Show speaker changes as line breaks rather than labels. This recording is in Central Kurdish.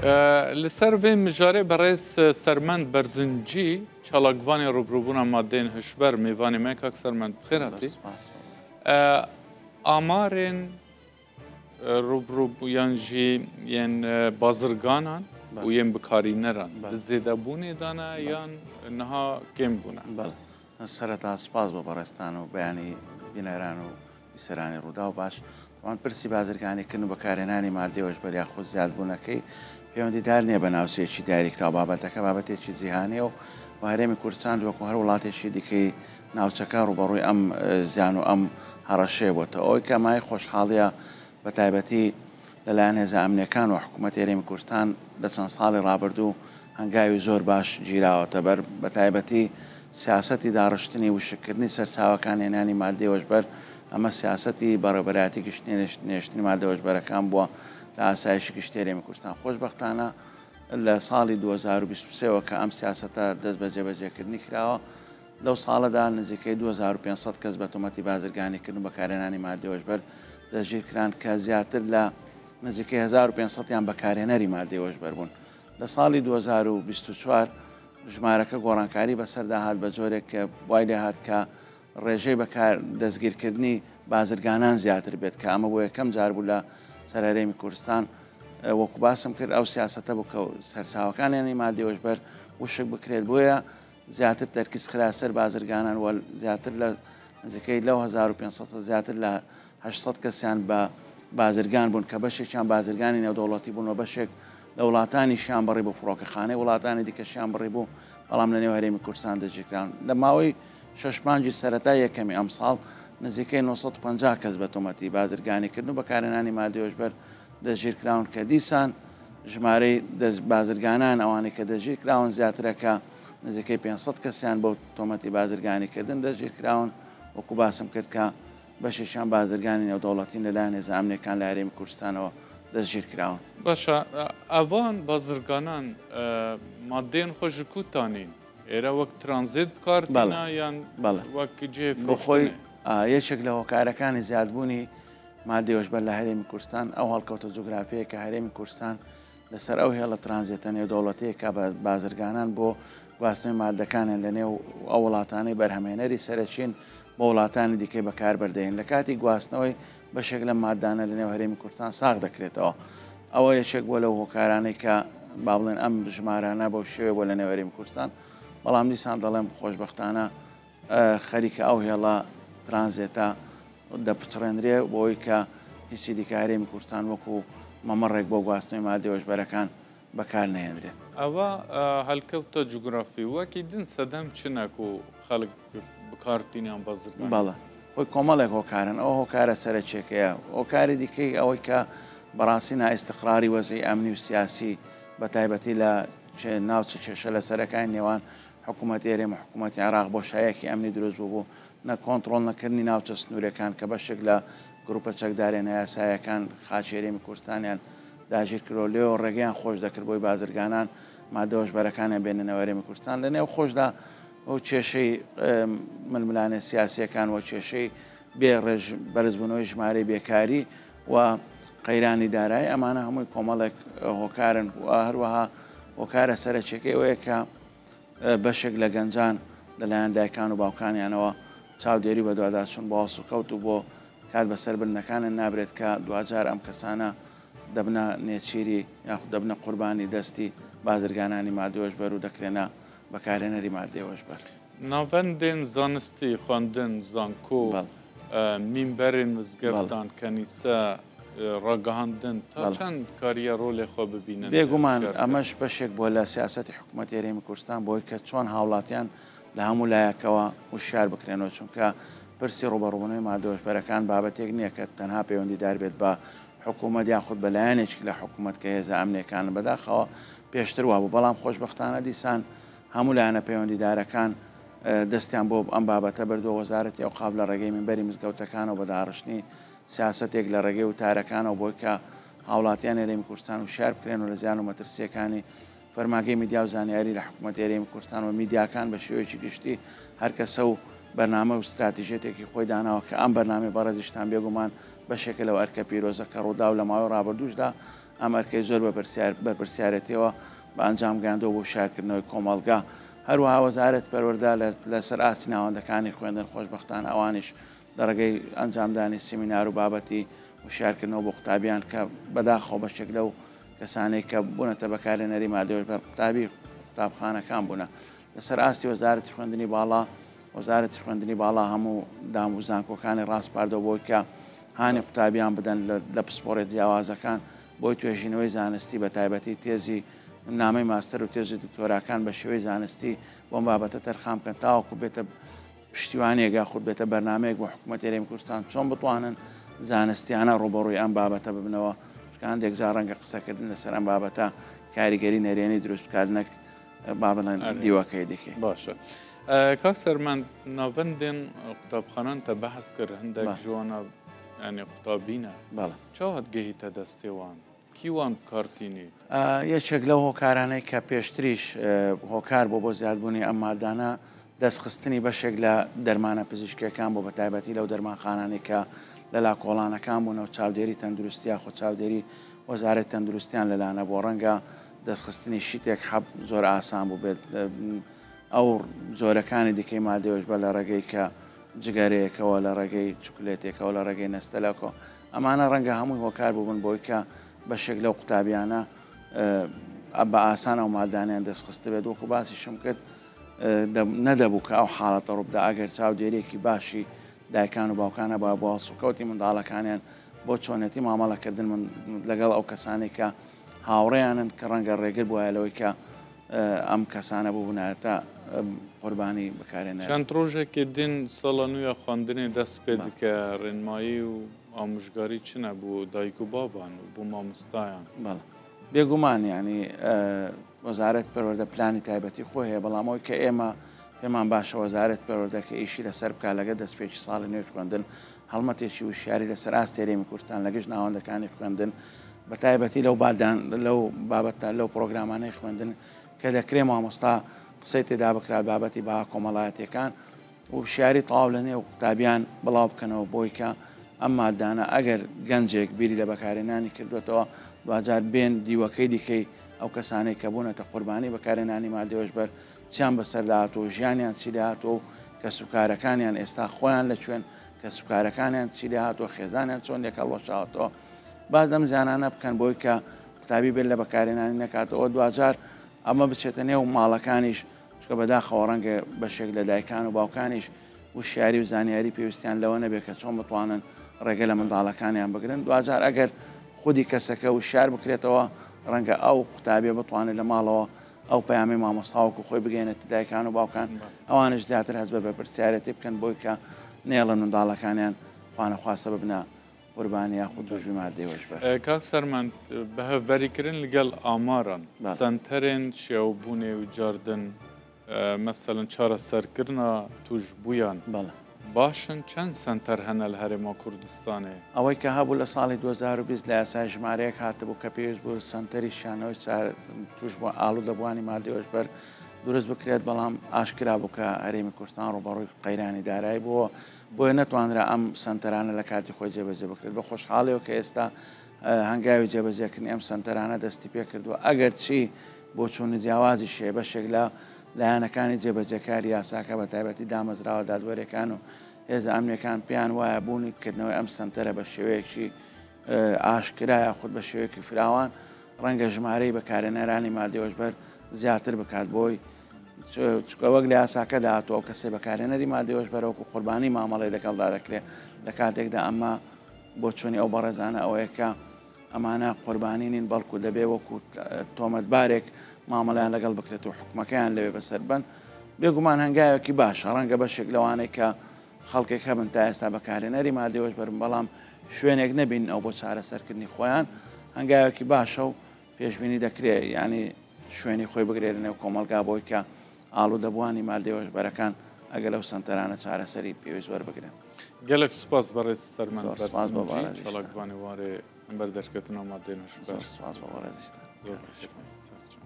Li ser vê mijarê berêz Sermend Berzincî çalakvanê rûbirûbûna madeyên hişber mêvanê me kak Sermend bi xêr hatî. Amarên rûbirû yan jî yên bazirganan û yên bikarîneran di zêdebûnê de ne yan niha kêm bûne?
Sereta spas بۆ بەڕێزتان و بەیانی بینەران و بیسەرانی ڕووداو باش تەوان پرسی بازرگانیکردن و بەکارهێنانی ماددەی هۆشبەر یاخود زیادبوونەکەی پەیوەندیدار نییە بە ناوچەیەکی دیاریکراو بابەتەکە بابەتێکی جیهانیە و و هەرێمی کوردستان وەکو هەر وڵاتێکی دیکەی ناوچەکە ڕووبەڕووی ئەم زیان و ئەم هەڕەشەیە بۆتەوە ئەوەی کە مایەی خۆشحاڵیە بە تایبەتی لەلایەن هێزە ئەمنیەکان و حکوومەتی هەرێمی کوردستان لە چەند ساڵی ڕابردوو هەنگاوی زۆر باش گیراوەتە بەر، بەتایبەتی سیاسەتی داڕشتنی وشککردنی سەرچاوەکان هێنانی ماددەی هۆشبەر، ئەمە سیاسەتی بەڕێوەبەرایەتی گشتی نێشتنی ماددە هۆشبەرەکان بووە لە ئاسایشی گشتی هەرێمی کوردستان. خۆشبەختانە لە ساڵی 2023 وە کە ئەم سیاسەتە دەست بە جێبەجێکردنی کراوە، لەو ساڵەدا نزیکەی 2500 کەس بە تۆمەتی بازرگانیکردن و بەکارهێنانی ماددەی هۆشبەر دەستگیرکران کە زیاتر لە نزیکەی 1500 یان بەکارهێنەری ماددەی هۆشبەر بوون. لە ساڵی 2024 ژمارەکە گۆڕانکاری بەسەردا هات بە جۆرێک کە وای لێهات کە ڕێژەی بەکار دەستگیرکردنی بازرگانان زیاتر بێت کە ئەمە بۆ یەکەم جار بوو لە سەر هەرێمی کوردستان وەکو باسم کرد ئەو سیاسەتە بوو کە سەرچاوەکانیانی ماددی هۆشبەر وشک بکرێت بۆیە زیاتر تەرکیز خرا سەر بازرگانان و زیاتر لە نزیکەی لەو 1500 زیاتر لە 800 کەسیان بە بازرگان بوون کە بەشێکیان بازرگانی نێودەوڵەتی بوون و بەشێک لە وڵاتانیشیان بڕی بوو فڕۆکەخانەی وڵاتانی دیکەشیان بڕی بوو بەڵام لە نێو هەرێمی کوردستان دەستگیرکران لە ماوەی شەش مانگی سەرەتای یەکەمی ئەمساڵ نزیکەی 950 کەس بە تۆمەتی بازرگانیکردن و بەکارهێنانی مادەی هۆشبەر دەستگیرکراون کە دیسان ژمارەی بازرگانان ئەوانەی کە دەستگیرکراون زیاترە کە نزیکەی 500 کەسیان بەو تۆمەتی بازرگانیکردن دەستگیرکراون وەکو باسم کرد کە بەشێکیان بازرگانی نێودەوڵەتین لەلایەن هێزە ئەمنیەکان لە هەرێمی کوردستانەوە دەستگیرکراون.
باشە ئەڤان بازرگانان ماددەیەن خۆ ژ کوو تانین؟ ئێرە وەک ترانزێت بکار تینا یان وەک جێ
بۆ خۆی یەکێک لە هۆکارەکانی زیادبوونی ماددەی هۆشبەر لە هەرێمی کوردستان ئەو هەڵکەوتە جوگرافیەیە کە هەرێمی کوردستان لەسەر ئەو هێڵە ترانزێتە نێودەوڵەتییە کە بازرگانان بۆ گواستنەوەی ماددەکانیان لە نێو ئەو وڵاتانەی بەرهەمهێنەری سەرەکین بۆ وڵاتانی دیکەی بەکاربەردەین لە کاتی گواستنەوەی بەشێک لەم ماددانە لە نێو هەرێمی کوردستان ساغ دەکرێتەوە ئەوە یەکێک بووە لەو هۆکارانەی کە با بڵێن ئەم ژمارانە بەو شێوەیە بووە لە نێو هەرێمی کوردستان بەڵام دیسان دەڵێم خۆشبەختانە خەریکە ئەو هێڵە ترانزێتە دەپچڕێنرێ بۆی کە هیچی دیکە هەرێمی کوردستان وەکو مەمەڕێک بۆ گواستنەوەی مادەی هۆشبەرەکان بەکار نەهێنرێت.
ئەوە هەلکەوتە جوگرافی وەکی دن سەدەم چنە کو خەلک بکار تینیان بازرگانی؟
بەڵێ خۆی کۆمەڵێک هۆکارن ئەوە هۆکارە سەرەکیەکەیە هۆکاری دیکەی ئەوەی کە بەڕاستی نائیستقراری وەزعی ئەمنی و سیاسی بە تایبەتی لە ناوچە کێشە لەسەرەکانی نێوان حکوومەتی هەرێم و حکوومەتی عێراق بۆشاییەکی ئەمنی دروست بووبوو، نە کۆنتڕۆڵ نەکردنی ناوچە سنووریەکان کە بەشێک لە گرووپە چەکداریە نایاساییەکان خاکی هەرێمی کوردستانیان داگیر کردووە لێوە ڕێگەیان خۆش دەکرد بۆی بازرگانان مادە هۆشبەرەکانیان بێننەوە هەرێمی کوردستان لە نێو خۆشدا و کێشەی ململانێ سیاسیەکان و کێشەی بێ ڕێژ بەرزبوونەوەی ژمارەی بێکاری و قەیرانی دارایی ئەمانە هەمووی کۆمەڵێک هۆکارن و هەروەها هۆکارە سەرەکیەکەی ئەوەیە کە بەشێک لە گەنجان لەلایەن دایکان و باوکانیانەوە چاودێری و بەدواداچوون بۆ هەڵسوکەوت و بۆ کات بەسەربردنەکانیان نابرێت کە دواجار ئەم کەسانە دەبنە نێچیری یاخود دەبنە قوربانی دەستی بازرگانانی مادەی هۆشبەر و دەکرێنە بەکارهێنەری مادەی هۆشبەر.
ناوەندێن زانستی، خوێندن، زانکۆ، مینبەرێن مزگەفتان، کەنیسە، ڕاگەهاندن تا چەند کاریە ڕۆلێ خۆ ببینن؟
بێگومان ئەمەش بەشێک بووە لە سیاسەتی حکوومەتی هەرێمی کوردستان بۆی کە چۆن هاوڵاتیان لە هەموو لایەکەوە وشیار بکرێنەوە چونکە پرسی ڕووبەڕووبوونەوەی مادە هۆشبەرەکان بابەتێک نییە کە تەنها پەیوەندیدار بێت بە حکوومەت یاخود بە لایەنێکی لە حکوومەت کە هێزە ئەمنیەکانن بەداخەوە پێشتر وابوو بەڵام خۆشبەختانە دیسان هەموو لایەنە پەیوەندیدارەکان دەستیان بۆ ئەم بابەتە بردووە وەزارەتی ئەوقاف لە ڕێگەی مینبەری مزگەوتەکانەوە بە داڕشتنی سیاسەتێک لە ڕێگەی وتارەکانەوە بۆی کە هاوڵاتیانی هەرێمی کوردستان وشیار بکرێن و لە زیان و مەترسییەکانی فەرمانگەی میدیا و زانیاری لە حکوومەتی هەرێمی کوردستان و میدیاکان بە شێوەیەکی گشتی هەر کەسە و بەرنامە و ستراتیژیەتێکی خۆی داناوە کە ئەم بەرنامەی بەڕێزیشتان بێگومان بەشێکە لەو ئەرکە پیرۆزە کە ڕووداو لە ماوەی ڕابردووشدا ئەم ئەرکەی زۆر بە بەرپرسیارێتیەوە بە ئەنجام گەیاندووە بۆ هوشیارکردنەوەی کۆمەڵگا. هەروەها وەزارەتی پەروەردە لەسەر ئاستی ناوەندەکانی خوێندن خۆشبەختانە ئەوانیش لە ڕێگەی ئەنجامدانی سیمینار و بابەتی وشیارکردنەوە بۆ قوتابیان کە بەداخەوە بەشێک لەو کەسانەی کە بوونەتە بەکارهێنەری مادەی هۆشبەر قوتابی قوتابخانەکان بوونە. لەسەر ئاستی وەزارەتی خوێندنی باڵا، وەزارەتی خوێندنی باڵا هەموو دام و زانکۆکانی ڕاسپاردەوە بۆی کە هانی قوتابیان بدەن لە پسپۆڕیە جیاوازەکان بۆی توێژینەوەی زانستی بە تایبەتی تێزی نامەی ماستەر و تێزی دکتۆراکان بە شێوەی زانستی بۆم بابەتە تەرخان بکەن تاوەکو بێتە پشتیوانیەک یاخود بێتە بەرنامەیەک بۆ حکوومەتی هەرێمی کوردستان چۆن بتوانن زانستیانە ڕووبەڕووی ئەم بابەتە ببنەوە چونکە هەندێک جار ڕەنگە قسەکردن لەسەر ئەم بابەتە کاریگەری نەرێنی دروست بکات نەک با بڵێن دیوەکەی دیکەی.
باشە کاک سەرمەند ناوەندێن قوتابخانان تە بەحس کرد هەندێک ژوانە یعنی قوتابینە
بەڵێ
چاوت گەهیتە دەستێ وان کی وان بکار تینیت؟
یەکێک لەو هۆکارانەی کە پێشتریش هۆکار بوو بۆ زیادبوونی ئەم مادانە دەستخستنی بەشێک لە دەرمانە پزیشکیەکان بوو بەتایبەتی لەو دەرمانخانانەی کە لە لاکۆڵانەکان بوون و چاودێری تەندروستی یاخود چاودێری وەزارەتی تەندروستیان لەلا نەبووە ڕەنگە دەستخستنی شیتێک حەب زۆر ئاسان بووبێت ئەو جۆرەکانی دیکەی مادەی هۆشبەر لە ڕێگەی کە جگەرەیەکەوە لە ڕێگەی چوکلێتێکەوە لە ڕێگەی نەستەلەکەوە ئەمانە ڕەنگە هەمووی هۆکار بووبن بۆی کە بەشێک لەو قوتابیانە بە ئاسان ئەو مادانیان دەستخستبێت وەکو باسیشم کرد نەدەبوو کە ئەو حاڵەتە ڕووبدا ئەگەر چاودێریەکی باشی دایکان و باوکان هەبوایە بۆ هەڵسوکەوتی منداڵەکانیان بۆ چۆنێتی مامەڵەکردن من لەگەڵ ئەو کەسانەی کە هاوڕێیانن کە ڕەنگە ڕێگر بوایە لەوەی کە ئەم کەسانە ببوونایەتە قوربانی بەکارهێنەر.
چەند ڕۆژێکی دین ساڵە نوێ خواندنێ دەست پێ دکە، ڕێنمایی و ئامۆژگاری چنە بۆ دایک و بابان و بۆ مامۆستایان؟
بەڵێ بێگومان یانی وەزارەت پەروەردە پلانی تایبەتی خۆی هەیە، بەڵام ئەوەی کە ئێمە پێمان باشە وەزارەت پەروەردە کە ئیشی لەسەر بکات لەگەڵ دەستپێکی ساڵی نوێی خوێندن هەڵمەتێکی وشیاری لەسەر ئاستی هەرێمی کوردستان لە گشت ناوەندەکانی خوێندن بە تایبەتی لەو بادان لەو بابەتە لەو پرۆگرامانەی خوێندن کە دەکرێ مامۆستا قسەی تێدا بکرات بابەتی بەها کۆمەڵایەتیەکان وشیاری تەواو لە نێو قوتابیان بڵاو بکەنەوە بۆی کە ئەم مادانە ئەگەر گەنجێک بیری لە بەکارهێنانی کردوێتەوە دواجار بێن دیوەکەی دیکەی ئەو کەسانەی کە بوونەتە قوربانی بەکارهێنانی مادەی هۆشبەر چیان بەسەردا هاتووە و ژیانیان چی لێهاتووە و کەسوکارەکانیان ئێستا خۆیان لە کوێن، کەسوکارەکانیان چی لێهاتووە، خێزانیان چۆن لێک هەڵوەشاوەتەوە. باس لەم زیانانە بکەن بۆی کە قوتابی بیر لە بەکارهێنانی نەکاتەوە، دواجار ئەمە بچێتە نێو ماڵەکانیش، چونکە بەداخەوە ڕەنگە بەشێک لە دایکان و باوکانیش وشیاری و زانیاری پێویستیان لەوە نەبێت کە چۆن بتوانن ڕێگە لە منداڵەکانیان بگرن، دواجار ئەگەر خودی کەسەکە وشیار بکرێتەوە ڕەنگە ئەو قوتابیە بتوانێت لە ماڵەوە ئەو پەیامەی مامۆستا وەکو خۆی بگەیەنێتە دایکان و باوکان، ئەوانیش زیاتر هەست بە بەرپرسیارێتی بکەن بۆی کە نەیەڵن منداڵەکانیان خوانەخواستە ببنە قوربانی یاخود تووشبووی ماددەی هۆشبەر.
کاک سەرمەند، بە هەڤبەریکردن لەگەڵ ئاماران، سەنتەرێن شیاوبوونێ و جاردن مەسەلەن چارەسەرکردنا تووشبوویان باشن؟ چەند سەنتەر هەنە لە هەرێما کوردستانێ؟
ئەوەی کە هەبوو لە ساڵی 2020 لە یاسای ژمارە یەک هاتبوو کە پێویست بوو سەنتەری شیانەوەی تووشبووان ئاڵوودەبووانی ماددەی هۆشبەر دروست بکرێت، بەڵام ئاشکرا بوو کە هەرێمی کوردستان ڕووبەڕووی قەیرانی دارایی بووە، بۆیە نەتوانرا ئەم سەنتەرانە لە کاتی خۆی جێبەجێ بکرێت. بە خۆشحاڵیەوە کە ئێستا هەنگاوی جێبەجێکردنی ئەم سەنتەرانە دەستی پێکردووە، ئەگەرچی بۆچوونی جیاوازیش هەیە، بەشێک لە لایەنەکانی جێبەجێکاری یاساکە بە تایبەتی دامەزراوە دادوەریەکان و هێزە ئەمنیەکان پێیان وایە بوونی کردنەوەی ئەم سەنتەرە بە شێوەیەکی ئاشکرا یاخود بە شێوەیەکی فراوان ڕەنگە ژمارەی بەکارهێنەرانی مادەی هۆشبەر زیاتر بکات بۆی چونکە وەک لە یاساکەدا هاتووە ئەو کەسەی بەکارهێنەری مادەی هۆشبەرە وەکو قوربانی مامەڵەی لەگەڵدا دەکرێت لە کاتێکدا ئەمە بۆچوونی ئەو بەڕێزانە ئەوەیە کە ئەمانە قوربانی نین بەڵکو دەبێ وەکو تۆمەتبارێک مامەڵەیان لەگەڵ بکرێت و حکومەکەیان لەوێ بەسەر بن بێگومان هەنگاوێکی باشە ڕەنگە بەشێک لەوانەی کە خەڵکێک هەبن تا ئێستا بەکارهێنەری مادەی هۆشبەرن بەڵام شوێنێک نەبین ئەو بۆ چارەسەرکردنی خۆیان هەنگاوێکی باشە و پێشبینی دەکرێت یعنی شوێنی خۆی بگرێت لە نێو کۆمەڵگا بۆی کە ئاڵوودەبووانی مادەی هۆشبەرەکان ئەگەر لەو سەنتەرانە چارەسەری پێویست وەربگرن.
گەلەک سوپاس بەڕێز سەرمەند بەرزنجی چالاکڤانی وارێ بەر دەرکەتنا مادەی هۆشبەر.
زۆر سوپاس بۆ بەڕێزیشتان.
زۆر تەشەکر.